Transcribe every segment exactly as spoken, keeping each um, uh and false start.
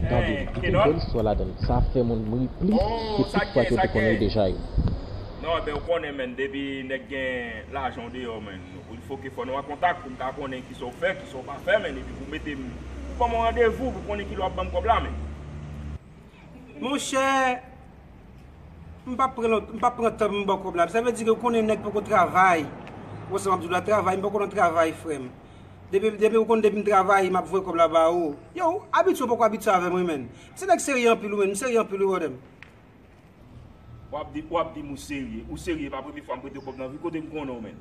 Gade, gen yon bèl istwa ladan l. Sa ap fè moun ri plis ke tout fwa ke w te konn ri deja yo. Non, men ou konnen, men, depi nèg gen lajan deyò, men, il faut que fò nou an kontak pou m ka konnen kisa w fè, kisa w pa fè, men, epi pou mete m, pou ban m yon randevou, pou konnen kilè w ap ban m kòb la, men. Monchè, m p ap pran lòt, m p ap pran tan pou m ba w kòb la. Sa vle di ke ou konnen nèg poko travay. Ou wè sa m ap di w la, travay, m poko nan travay, frè m. Depi, depi ou konn depi m travay, m ap voye kòb la ba ou. Yo, abitye ou poko abitye avè m wi, menn. Se nèg serye anpil wi, menn, m serye anpil wi, brother m. W ap di, w ap di m ou serye. Ou serye, pa premye fwa m prete w kòb nan vi, kote m konnen w, menn.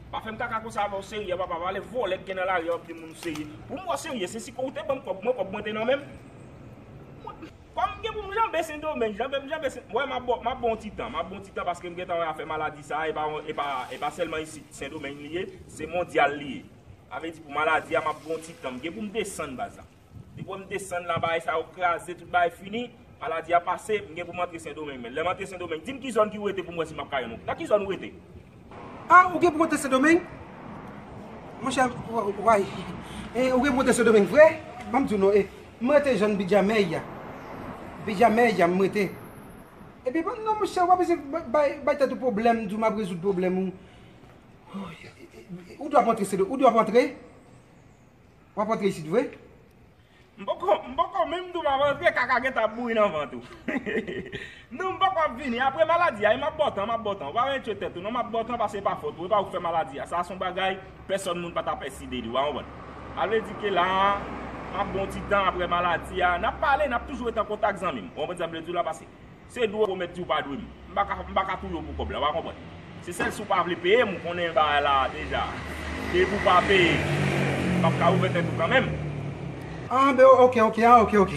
Pa fè m kaka konsa avè w, serye, papa, pale vòlè k gen nan lari a, w ap di moun ou serye. Pou m wè w serye, se si w te ban m kòb mwen, kòb mwen te nan men m. Kòm m gen pou m janbe Sendomeng, janbe m janbe Sen, wè, m ap ba w, m ap ba w yon ti tan, m ap ba w yon ti tan paske m gentan wè afè maladi sa a, e pa, e pa, e pa sèlman isit Sendomeng li ye, se mondyal li ye. Sa vle di pou maladi a, m ap ba w yon ti tan, m gen pou m desann baz la. Depi m desann la, bagay sa yo kraze, tout bagay fini, maladi a pase, m gen pou m antre Sendomeng. Men lè m antre Sendomeng, di m ki zòn ki ou rete pou m wè si m ap ka jwenn ou. Nan ki zòn ou rete? Ah, ou gen pou w antre Sendomeng? Monchè, w-, w-, way. E, ou gen pou w antre Sendomeng vre? Ban m di w non, e, m rete zòn Bidjamèy a. Bidjamèy a, m rete. Epi, bon, non, monchè, w pa bezwen bay, bay, bay tèt ou pwoblèm, di w m ap rezoud pwoblèm ou. Ou dwe ap antre Sendomeng, ou dwe ap antre? W ap antre isit vre? M poko, m poko menm di w m ap antre, kaka gentan ap bouri nan vant ou. Non, m poko ap vini. Apre maladi a, e m ap ba w tan, m ap ba w tan. Ou pa rentye tèt ou, non, m ap ba w tan paske e pa fòt ou, e pa ou k fè maladi a. Sa a se yon bagay, pèsòn moun pa ta pèside li, w pa konprann? Sa vle di ke la a, m ap ba w ti tan apre maladi a. N ap pale, n ap toujou ret an kontak, zanmi m. Ou konprann sa m vle di w la, paske se dwe w pwomèt di w pa dwe m. M pa ka, m pa ka touye w pou kòb la, w pa konprann? Se sèl si w pa vle peye m, ou konnen bagay la deja. Depi w pa peye, m p ap ka ouvè tèt ou kanmenm. Ah, ben, ok, ok, ah, ok, ok.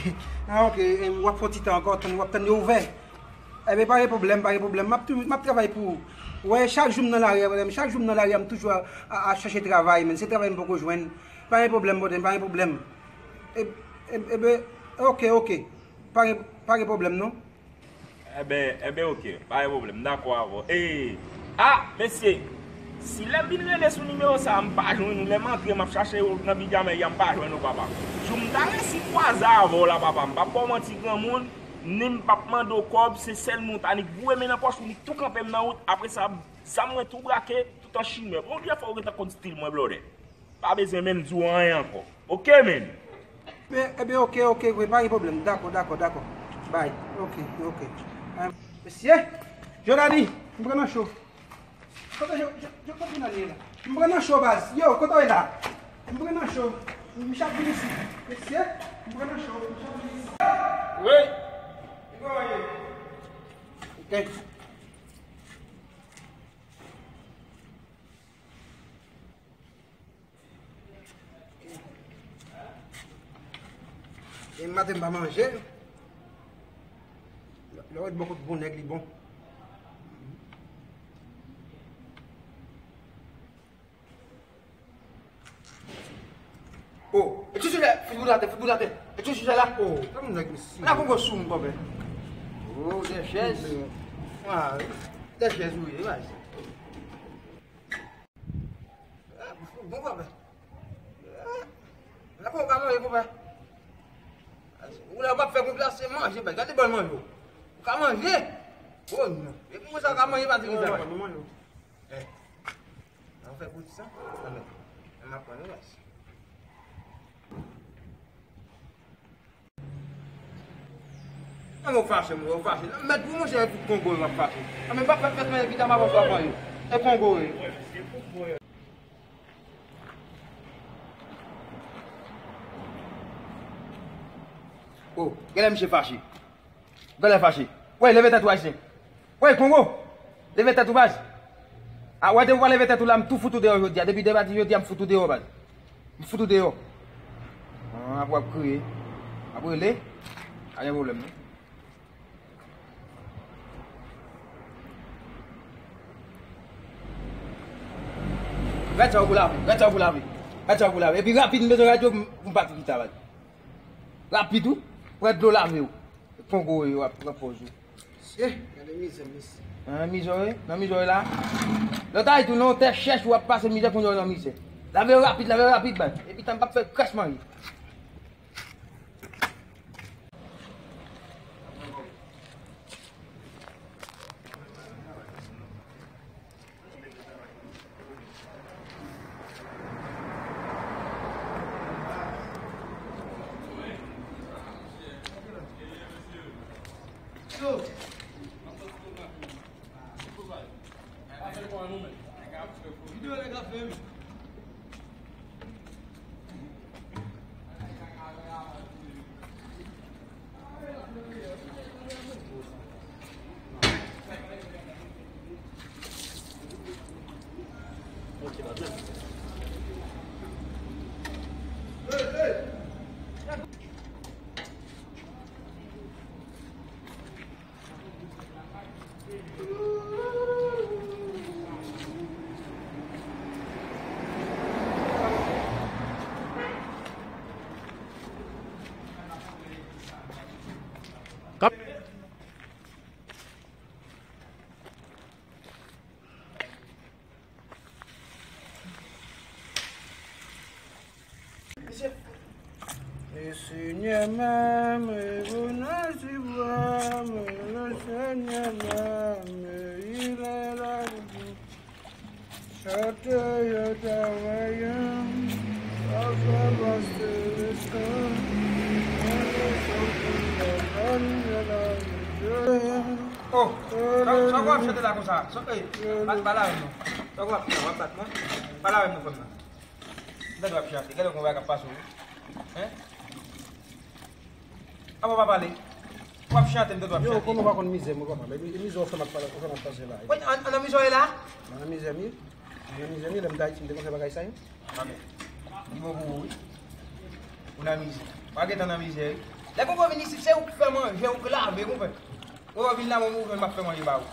Ah, ok, em, w ap fè yon ti tan ankò, tann, w ap tann yo ouvè. Enben, pa gen pwoblèm, pa gen pwoblèm. M ap tou, m ap travay pou ou. Ou wè, chak jou m nan lari a, frè m, chak jou m nan lari a, m toujou a, a, a chèche travay, men se travay m poko jwenn. Pa gen pwoblèm, brother m, pa gen pwoblèm. E, e, enben, ok, ok. Pa gen, pa gen pwoblèm, non. Enben, enben, ok, pa gen pwoblèm, m dakò avè w. E, a, mesye, si lè m vin rele sou nimewo sa a, m pa jwenn ou, lè m antre, m ap chache ou nan Bidjamèy a, m pa jwenn ou, papa. Jou m ta resi kwaze avè w la, papa, m p ap ba w manti, granmoun, ni m p ap mande w kòb, se sèl nou ta nik voye men nan pòch ou, nik tou kanpe m nan wout, apre sa, zam mwen tou brake, tout an chimè. Bondye fè w gentan konn stil mwen, blòdè. Pa bezwen menm di w anyen ankò. Oke, menn. Enben, enben, oke, oke, oke, pa gen pwoblèm. Dakò, dakò, dakò. Bay. Oke, oke. Ah, mesye, Jonali, m pran nan cho. Kote Jo-, Jo-, Jo-, kote Jonali ye la? M pran nan cho, baz. Yo, kote w ye la? M pran nan cho. Misye ap vin isit. Mesye, m pran nan cho. Misye ap vin isit. Wi. Ki bò w ye? Oke. E maten m pa manje. Lè w ret bò kot bon nèg, li bon. Oh, e ti sijè, fout bout atè, fout bout atè. E ti sijè la. Oh, sa m nèg, mesye. La kongo sou m, kòmè. Oh, de chèz. Ah, de chèz, wi, wi. Bon, konpè. Lè konpè ka manje, konpè. Ou la w ap fè konpè, se manje, bèl. Gade bòn manje w. Ou ka manje. Oh, non. Epi mwen sa ka manje, pa di konsa. Eh. An fè pou ti sa. Anmè. An ap pran nou, guys. Anmè, ou fache, mwen, ou fache. Mèt pou monchè, e pou kongo, w ap fache. Anmè, m pa fè fèt, men, epi ta m ap fè avan yo. E kongo, e. Oh, genlè misye fache. Genlè fache. Wey, leve tèt ou, Ayisyen. Wey, Kongo! Leve tèt ou, baz. A, wè, depi w pa leve tèt ou la, m tou fout ou deyò jodi a. Depi, depi jodi a, m fout ou deyò, baz. M fout ou deyò. Ah, apre w ap kriye. Ap rele. Pa gen pwoblèm, non. Rèd sa w pou lave. Rèd sa w pou lave. Rèd sa w pou lave. Epi rapid, m bezwen rèd yo pou m, pou m pati pita, baz. Rapid, wi. Pran dlo lave w. Kongo yo ap pran pòz ou. Mesye, gade mizè, mesye. Nan mizè w ye, nan mizè w ye la. Lòt Ayiti, w nan yon tè chèch, w ap pase mizè, kounye a w nan mizè. Lave yo rapid, lave yo rapid, baz. Epi tan m p ap fè kras manje. Le Seigneur m'aime, vous n'avez pas, le Seigneur m'aime, il est là. Chante, je travaille, ça fait passer le temps. Oh, sa, sa w ap chante la konsa? Sa, ey, pa, pa la menm non. Sa w ap fè, w ap bat mwen? Pa la menm non, frè m nan. Gade w ap chante, gade yon bagay k ap pase w. Hein? Apa w pa pale? W ap chante, m tande w ap chante. Yo, konnen w pa konn mizè m, ou pa pale. Mizè w fè m ap pale, w fè m ap pase la. Kòman, an, an nan mizè w ye la? An nan mizè m ye. An nan mizè m ye, lè m t Ayiti, m te konn fè bagay sa yo. Amen. Li bon pou ou, wi. Ou nan mizè. W a gentan nan mizè, wi. Lè konpè w vin isit, se ou k fè manje, ou k lave, konpè. Ou vin la, mwen, ou jwenn m ap fè manje ba ou.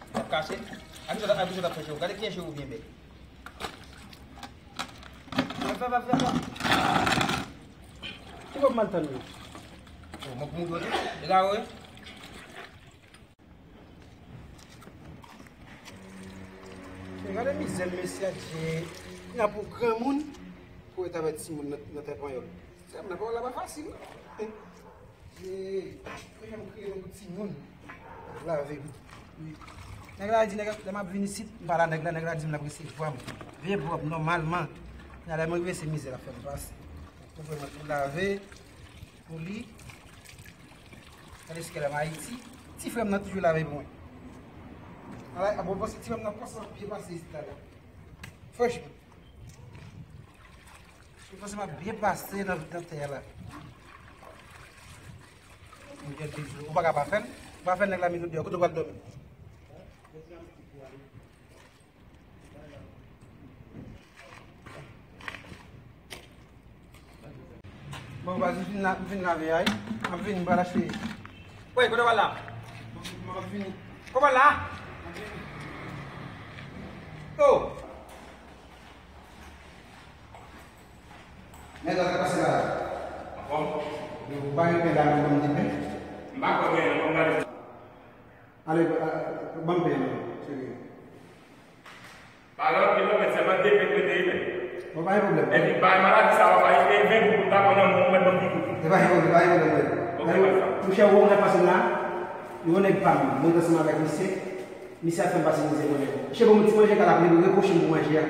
W ap kase? A kisa w t ap fè cho? Gade kijan cho ou byen bèl. Fè, fè, fè, fè. Ki bò m al tann yo? Oh, mwen pou moutre w tou. Degaje w, wi. Men gade mizè mesye a, Dye. Kounya pou granmoun, pou ret avèk timoun nan, nan tè panyòl. Sè m nan pawòl la pa fasil non. Dye, pou jan m kriye tankou timoun. Lave m. Wi. Nèg la di, nèg, lè m ap vin isit, m pa la nèg la, nèg la di m l ap resevwa m. Vye pwòp, nòmalman. Kounya lè m rive, se mizè l ap fè m pase. Pou fè mwen pou lave, pou li. Gade sou kè lè m Ayiti. Ti frè m nan toujou lave pou mwen. Ala, a bon, panse ti frè m nan panse m ap byen pase isit la, la. Franchman. Ou panse m ap byen pase nan, nan tè a la. Mwen gen de jou. Ou pa ka pa fè l. Ou pa fè l, nèg la met ou deyò. Kote w pral dòmi? Bon, baz, m fin la, m fin lave a, wi. M ap vini, m pral achte. Wey, kote w pral la? M ap vini. Kote w pral la? Oh! Nèg la k ap pase la. Anfòm? Yo, ou pa gen pen la, non, ban m de pen. M pa kwè gen, non, ban m gade. Ale, a, ban m pen an, seri. Pa gen anpil, non, men sèlman de pen k rete, wi, men. Bon, pa gen pwoblèm. Epi, bay maladi sa, w ap bay, e ven goud pou l ta pran nan men w, ou mèt ban m di goud. E pa gen pwoblèm, pa gen pwoblèm, frè. Ok, baz. Monchè, ou wè moun nan pase m la, yon nèg pa m, mwen ansanm avèk misye. Misye ap fè m pase mizè mwen menm. Misye ban m ti manje, kal ap repwoche m pou manje a.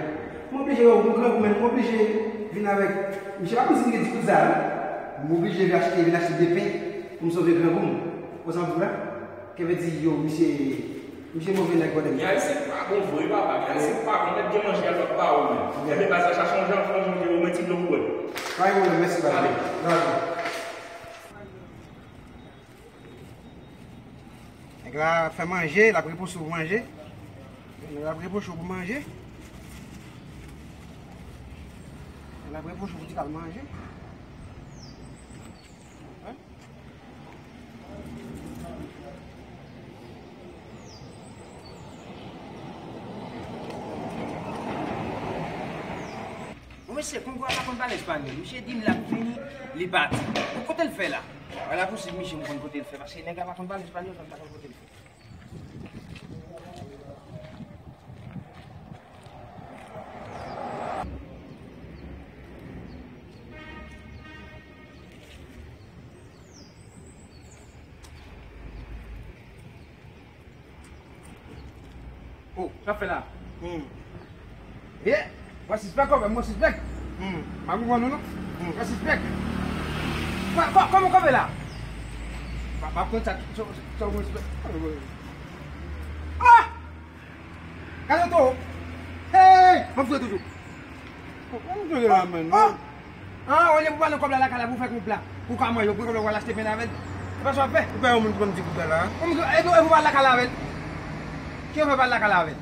M oblije, yo, m grangou menm, m oblije vin avèk. Misye pa konn si m gen di goud sa, non. M oblije vin achte, vin achte de pen pou m sove grangou m. Ou konprann sa m di w la? Kè vle di, yo, misye, misye move nèg, brother. Gen Ayisyen ki pa bon vre, papa. Gen Ayisyen ki pa bon, mèt gen manje a lòt pa ou menm. Ebyen, baz la, chache yon jan, fè yon jan, ou mèt ti dlo pou wè. Pa gen pwoblèm, mèsi, brother. Ale. Bravo. Nèg la ap fè manje, l ap repouse w pou manje. Nèg la ap repouse w pou manje. Nèg la ap repouse w pou ti kal manje. Hein? Bon, mesye, Kongo a pa konn pale espanyòl. Misye di m l ap vini, li pati. Bon, kote l fè la? Ala pou si misye m konn kote l fè, paske nèg la pa konn pale espanyòl, m pa konn kote l fè. Oh, sa fè la? Hmm. Ye, mwen sispèk, mwen sispèk. Hmm, m pa konprann ou non. Hmm, mwen sispèk. Kò-, kò-, kòman w kanpe la? Pa, pa konn sa, sa, sa w konn sispèk. Ah! Gade to. Hey! M ap jwe toujou. Kòman w jwe la, menn? Ah! Ah, olye pou pran kòb la lakay la, pou fè kòb la. Pou ka manje, pou kòb la, pou al achte pen avè l. E pa sa w ap fè? Ou pa yon moun ki ban m ti kout la, la? Ou, e pou, e pou pran lakay la avè l. Ki yo fè pran lakay la avè l?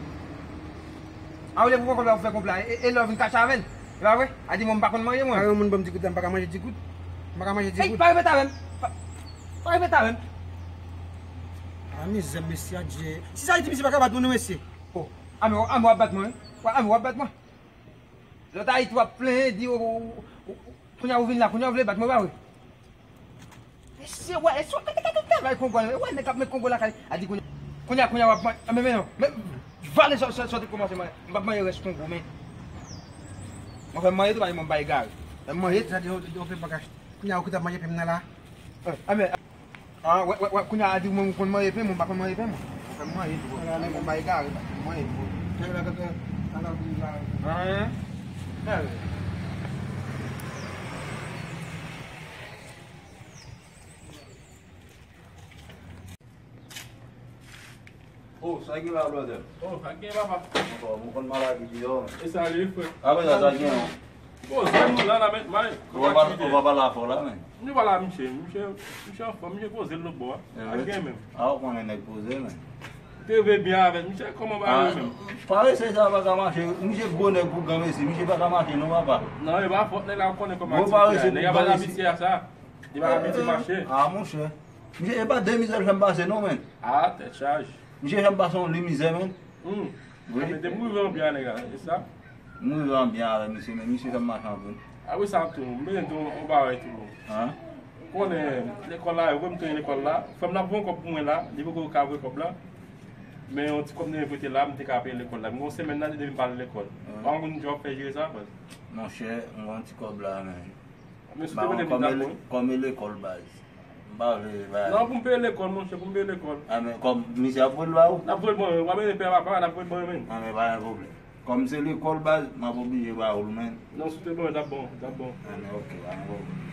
Ah, olye pou pran kòb la, pou fè kòb la. E, e lè w vin kache avè l. E pa vre? A di mwen m pa konn manje, mwen. Pa yon moun ban m ti kout la, m pa ka manje ti kout. M pa ka manje ti kout. Ey, pa repete avè m. Pa, pa repete avè m. Ah, mizè, mesye, adje. Si sa iti, misye pa ka bat mwen, non, mesye. Oh, a men, a men w ap bat mwen, wi. Wi, a men w ap bat mwen. Lòt Ayiti w ap plenyen, di, o, o, o, o, kounye a ou vin la, kounye a ou vle bat mwen, pa vre? Mesye, wè, èske w tèt, tèt, tèt, tèt, bay Kongo, wè, nèg k ap met Kongo lakay, a di kounye a, kounye a, kounye a w ap manje, men, men non, men, vale sòti, sòti, sòti kòmanse manje, m p ap manje rès Kongo, men. Mwen fè m manje tou, pa di mwen bay egare. Fè m manje. Sa di, yo, yo, yo fè bagay. Kounye a, ou ki t ap manje pen m nan la? Eh, a men, Ah, wè, wè, wè, kounye a, a di mwen, m konn manje pen, mwen pa konn manje pen, mwen. Ou fè m manje tou, wè. Mwen bay egare, m manje tou. Nèg la, kaka, kaka, kaka. Anyen. Gade. Oh, sa gen la, brother? Oh, sa gen, papa. Ankò, mwen konn maladi deyò, men. E sa li, frè? Apre sa, sa gen, non? Poze nou la, la, met may. Ou pa, ou pa pale afè w la, men. Misye pa la, misye. Misye, misye anfòm, misye poze l lòt bò a. Eh, a gen menm. A, ou konnen nèg poze, men. Te ve byen avè l, misye, kòman ba yo menm? Parese sa pa ka mache. Misye gwo nèg pou granmesi, misye pa ka mache non, papa. Non, e pa fòt nèg la, ou konnen kòman. Gwo parese pou granmesi. Nèg la pa abitye a sa. Li pa abitye mache. Ah, monchè. Misye, e pa de mizè l fè m pase non, men. Ah, tèt chaje. Misye fè m pase yon li mizè, men. Hmm. Wi. Mete m rive anbyan nèg la, e sa? M rive anbyan avè misye, men misye fè m mache anpil. Apre sa tou, m bezwen di w yon bagay tou. Hein? Konnen lekòl la, yo voye m tounen lekòl la. Frè m nan voye kòb pou mwen la, li poko ka voye kòb la. Men yon ti kòb mwen prete la, m te ka peye lekòl la. M gen yon semèn nan depi m pa al lekòl. Hein? Pa konn jan w ap fè jere sa, baz. Monchè, m gen yon ti kòb la, men. Men si w te mete m ta bon. Kòm e lekòl, baz. M pa vle, baz. Non, pou m peye lekòl, monchè, pou m peye lekòl. A, men kòm misye ap voye l ba ou? L ap voye l ban mwen, w ap mete pè a papa, l ap voye l ban mwen, men. A, men pa gen pwoblèm. Kòm se lekòl, baz, m ap oblije ba ou l, men. Non, si w te ban mwen, l ap bon, l ap bon. A, men oke, pa gen pwoblèm.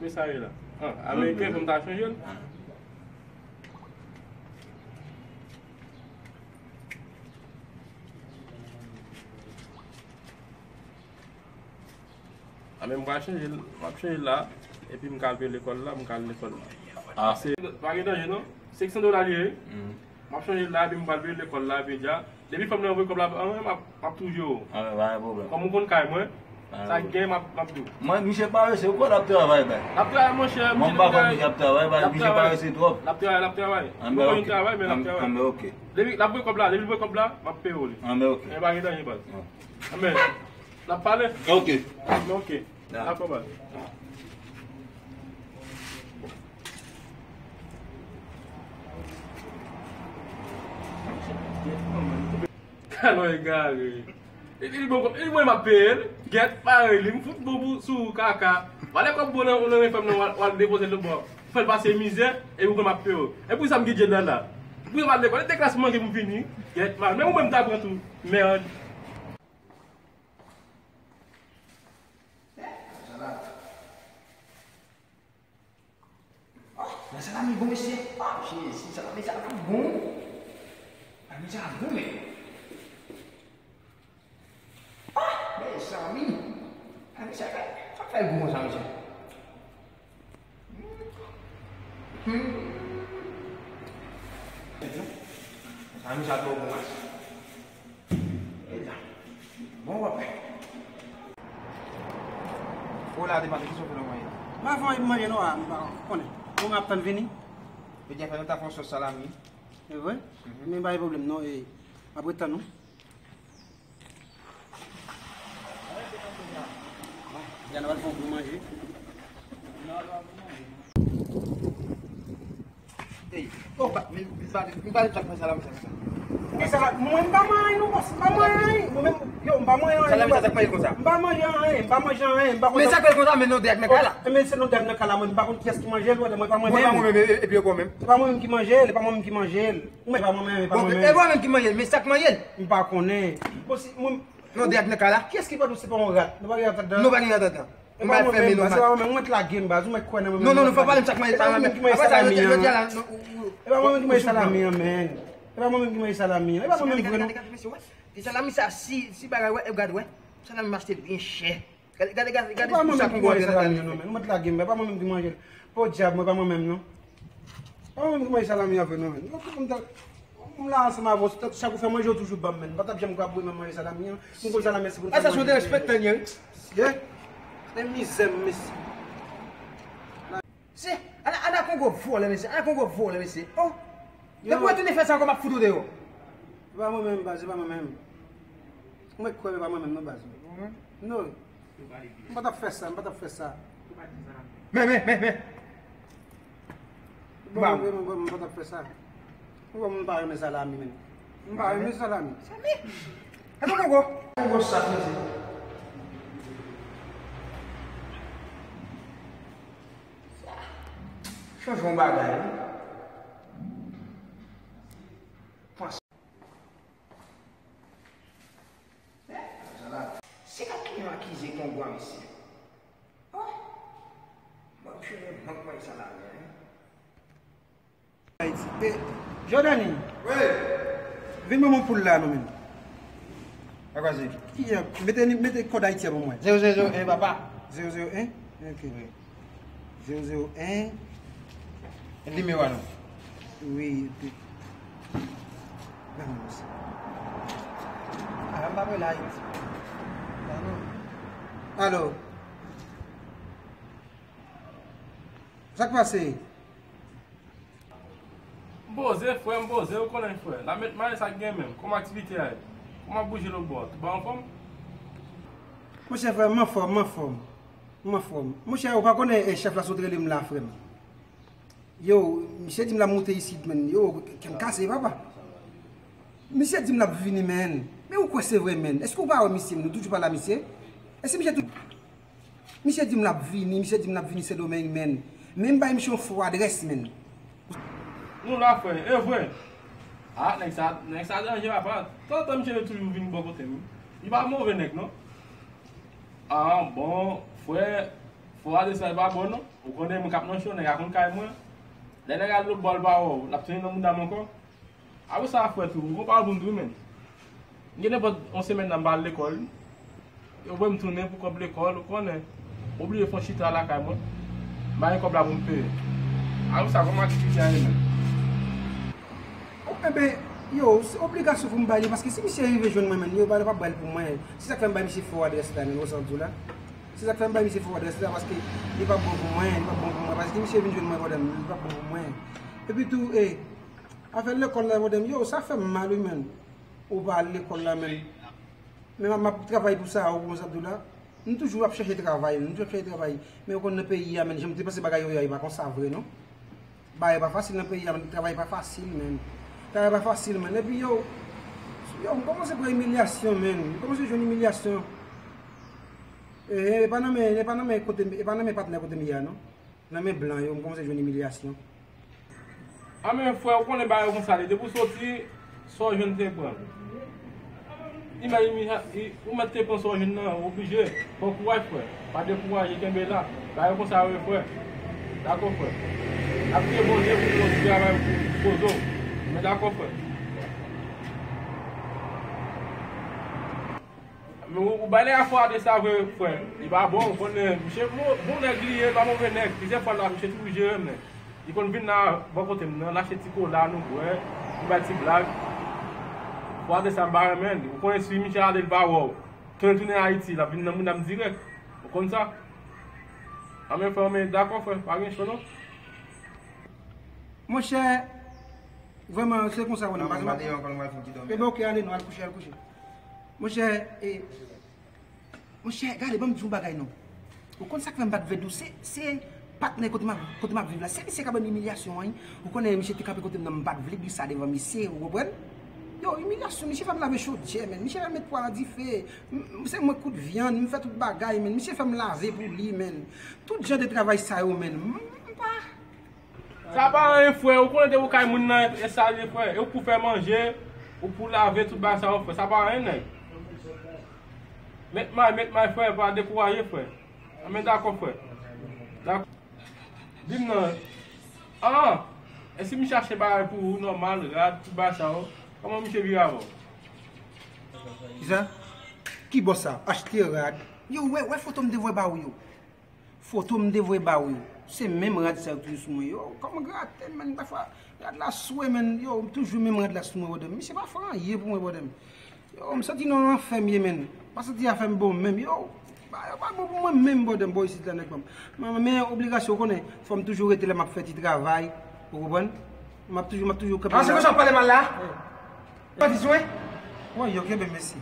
Men sa ye la. Ah, ameriken, fò m ta chanje l. Ah. A, men m pral chanje l, m ap chanje l la, epi m ka al peye lekòl la, m ka al lekòl la. Ah. Se, pa gen danje non, senk san dola li ye. M ap chanje l la, epi m pral peye lekòl la, epi dja. Depi fanm nan voye kòb la, an, m ap, m ap tou jere w. Ah, pa gen pwoblèm. Kòm ou konn kay mwen, sa k gen, m ap, m ap di w. Mwen, misye parese, ou kwè l ap travay, baz? L ap travay, monchè, misye pa travay. Mwen, m pa kwè misye ap travay, baz, misye parese twòp. L ap travay, l ap travay. Li poko jwenn travay, men l ap travay. Anben, oke. Depi l ap voye kòb la, depi l voye kòb la, m ap peye w li. Anben, oke. E pa gen danje, baz. Anben. N ap pale? Ok. Ok. Dakò, baz. Kalon egare. Li, li bon, li bon, m ap peye l. Gèt, parèy li, m fout bon pou sou kaka. Vale kòb bon nan, nan men fanm nan, w al, w al depoze l lòt bò. Fè l pase mizè, epi ou kwè m ap peye w. E poukisa m gen djèl la la? Pou yo pa lekòl, e de klas m manke pou m fini. Gèt mal. Men ou menm ta pran tou. Mèd. Sa la. Oh, nan salami bon, mesye. Oh, Jezi, salami sa ap bon. Salami sa ap bon, men. Oh, mezanmi. Salami sa fè, sa fè l bon, sa, mesye. Hmm. Salami sa twò bon, mas. E la. Bon, w ap wè. O la, de maten, kisa w fè nan manje la? M pa fè anyen pou manje non, a, m pa konnen. Bon, m ap tann vini. Ebyen, fè nou ta fè yon sòs salami. E vre? Mhm. Men pa gen pwoblèm non, e m ap ret tann ou. Deja n ap al fè yon gwo manje. Ey, oh, pa, men, men, pa, men, pa, sa, sa, sa, sa. Kisa la? Mwen, m pa manyen anyen non, bòs. M pa manyen anyen. Mwen menm, yo, m pa manyen anyen. Sa la, sa k manyen konsa? M pa manje anyen, m pa manje anyen, m pa konn. Men sa k fè l konsa, men non, dèk nan kay la. Men se non, dèk nan kay la, mwen, m pa konn kiyès ki manje l, mwen pa manje l. Mwen pa mwen menm, epi yo mwen menm. Se pa mwen menm ki manje l, se pa mwen menm ki manje l. Mwen pa mwen menm, se pa mwen menm. E mwen menm ki manje l, men sa k manyen l? M pa konnen. Bon, si mwen, non, dèk nan kay la. Kiyès ki pa di w se pa yon rat? Nou pa gen rat ladan. Nou pa gen rat ladan. E pa mwen menm, baz, e pa mwen menm, ou mèt lage m, baz, ou mèt kwè nan mwen menm. Non, non, non, fò pale m sa k manje salami an. E pa mwen menm ki manje salami an, men. E pa mwen menm ki manje salami an, men. E pa mwen menm ki manje salami an, e pa mwen menm vre, non. Gade, gade, gade, mesye, wè. E salami sa, si, si bagay, wè, e gad, wè. Salami m achte l byen chè. Gade, gade, gade, gade. E pa mwen menm ki manje salami an, non, men. Ou mèt lage m, men. E pa mwen menm ki manje l. Podyab, mwen, e pa mwen menm, non. E pa mwen menm ki manje salami an vre, non, men. Ou konprann? M la ansanm avè w, chak ou fè manje, ou toujou ban m, men. M pa t ap janm ka bouyi nan manje salami an. M konn salami an, se pou m fè manje. Sa se yon derespektan, wi. Ye? Men mizè m, mesye. Se, ala, ala kon gwo vòlè, mesye. Ala kon gwo vòlè, mesye. Oh! Depi w retounen fè sa ankò, m ap fout ou deyò. Se pa mwen menm, baz, se pa mwen menm. Ou mèt kwè, se pa mwen menm, non, baz. Non. M pa t ap fè sa, m pa t ap fè sa. Men, men, men, men. Bon, bon, bon, bon, m pa t ap fè sa. Ou wè moun pa renmen salami, men. M pa renmen salami. Salami? E pa kongo? Kongo sa, mesye. Chanje yon bagay, wi. Se ka ki yon akize kongo a, mesye. Oh! Mwen cheve mank mwen sa la, men. Ayiti. E, Jordany. Wi. Vin ban mwen poul la, non, men. Sa k pase? Ki, e, mete, mete kòd Ayiti a pou mwen. Zewo zewo zewo en, papa. Zewo zewo en? Ok. Wi. Zewo zewo en. E nimewo a, non? Wi, epi. Ban mwen sa. A, m pa pale Ayiti. Alo. Sa k pase? M poze, frè, m poze, ou konnen, frè. N ap met maye sa k gen menm. Kòman aktivite a ye? Kòman ap bouje lòt bò a? Tout bagay anfòm? Monchè, frè, m anfòm, m anfòm. M anfòm. Monchè, ou pa konnen, e, chèf la sot rele m la, frè m. Yo, misye di m l ap moute isit, menn. Yo, kè m kase, papa. Misye di m l ap vini, menn. Men ou kwè se vre, menn? Èske ou pa wè misye, menn? Ou toujou pale a misye? Èske misye tou Misye di m l ap vini, misye di m l ap vini Sendomeng, menn. Men m bay misye yon fo adrès, menn. Nou la, frè, e vre. A, nèg sa, nèg sa danje, papa. Tantan misye toujou vin bò kote m. Li pa move nèg, non. A, bon, frè, fo adrès la pa bon, non. Ou konnen mwen k ap nan cho, nèg a konn kay mwen. Lè nèg al lòt bò, l pa wè w, l ap tounen nan mouda m ankò. Apre sa, frè, tou, m gon pawòl pou m di w, menn. M gen nenpòt yon semèn nan m pa al lekòl. Yo voye m tounen pou kòb lekòl, ou konnen. M oblije fè yon chita lakay mwen. M pa gen kòb la pou m peye. Apre sa, kòman aktivite a ye, menn? O, enben, yo, se obligasyon pou m bay li, paske si misye rive jwenn mwen, menn, yo, yo p ap bay l pou mwen. Se sa k fè m bay misye fo adrès la, menn, ou sa m di w la. Se sa k fè m bay misye fo adrès la, paske li p ap bon pou mwen, li p ap bon pou mwen, paske misye vin jwenn mwen, brother m, li p ap bon pou mwen. Epi tou, e, Afè lekòl la, brother m, yo, sa fè m mal, wi, menn. Ou pa al lekòl la, menn. Men m ap, m ap travay pou sa, ou konn sa m di w la. M toujou ap chèche travay, m toujou ap chèche travay. Men ou konn nan peyi a, menn, jan m te panse bagay yo ye a, e pa konsa vre, non. Bagay pa fasil nan peyi a, menn. Travay pa fasil, menn. Travay pa fasil, menn. Epi, yo, yo, m kòmanse pran imilyasyon, menn. M kòmanse jwenn imilyasyon. E, e pa nan men, e pa nan men kote, e pa nan men patnè kote m ye a, non. Nan men blan yo, m kòmanse jwenn imilyasyon. A men frè, ou konnen bagay yo konsa li. Depi w soti, sa w jwenn te pran. Imajine, i- ou mèt te pran sa w jwenn nan, ou oblije. Pran kouraj, frè. Pa dekouraje, kenbe la. Bagay yo konsa yo ye, frè. Dakò, frè. N ap priye Bondye pou nou ti travay pou poze w. Men dakò, frè. Men ou, ou bay nèg afè a de sa vre, frè. Li pa bon, ou konnen, misye bon, bon nèg li ye, li pa move nèg. Plizyè fwa la, misye toujou jere m, men. Li konn vin la, bò kote m nan, l achte ti kola, nou bwè, nou bay ti blag. Fwa de sa, m pa renmen li. Ou konnen si misye ale, li pa wè w. Tounen, tounen Ayiti, l ap vin nan moun nan dirèk. Ou konn sa? A men frè, men dakò, frè, pa gen cho, non. Monchè, vrèman, se konsa, wè, nou pa gen. Ebe, oke, ale, nou al kouche, al kouche. Monchè, e, monchè, gade, ban m di w yon bagay, non. Ou konn sa k fè m pa t vle di w, se, se patnè kote m ap, kote m ap viv la. Se misye k ap ban m imilyasyon an, wi. Ou konnen misye te kanpe kote m nan, m pa t vle di sa devan misye, ou konprann? Yo, imilyasyon, misye fè m lave chodyè, menn. Misye fè m met pwa nan dife. M- m- Se mwen kout vyann, m fè tout bagay, menn. Misye fè m lave pou li, menn. Tout jan de travay sa yo, menn. M- m pa. Sa pa anyen, frè. Ou konnen depi ou kay moun nan e sale, frè. E ou pou fè manje, ou pou lave tout bagay sa yo, frè. Sa pa anyen, nèg. Met may, met may, frè. Pa dekouraje, frè. Anben, dakò, frè. Dakò. Di m non. Ah! E si m chache bagay pou ou, nòmal, rad, tout bagay sa yo? Kòman misye vire avè w? Kisa? Ki bò sa? Achte rad. Yo, wè, wè foto m te voye ba ou yo. Foto m te voye ba ou yo. Se menm rad sa yo toujou sou mwen. Yo, kòman grate, menn, dèfwa rad la swe, menn. Yo, toujou menm rad la sou mwen, brother. Misye pa fè anyen pou mwen, brother. Yo, m santi nan lanfè m ye, menn. M pa santi afè m bon menm. Yo, ba- yo pa bon pou mwen menm, brother, m bò isit la, nèg pa m. Men, men obligasyon, ou konnen, fò m toujou rete la, m ap fè ti travay. Ou konprann? M ap toujou, m ap toujou kanpe. Ah, se konsa w ap pale mal la? Wi. Pa di swen? Wi, yo, kenbe, mèsi.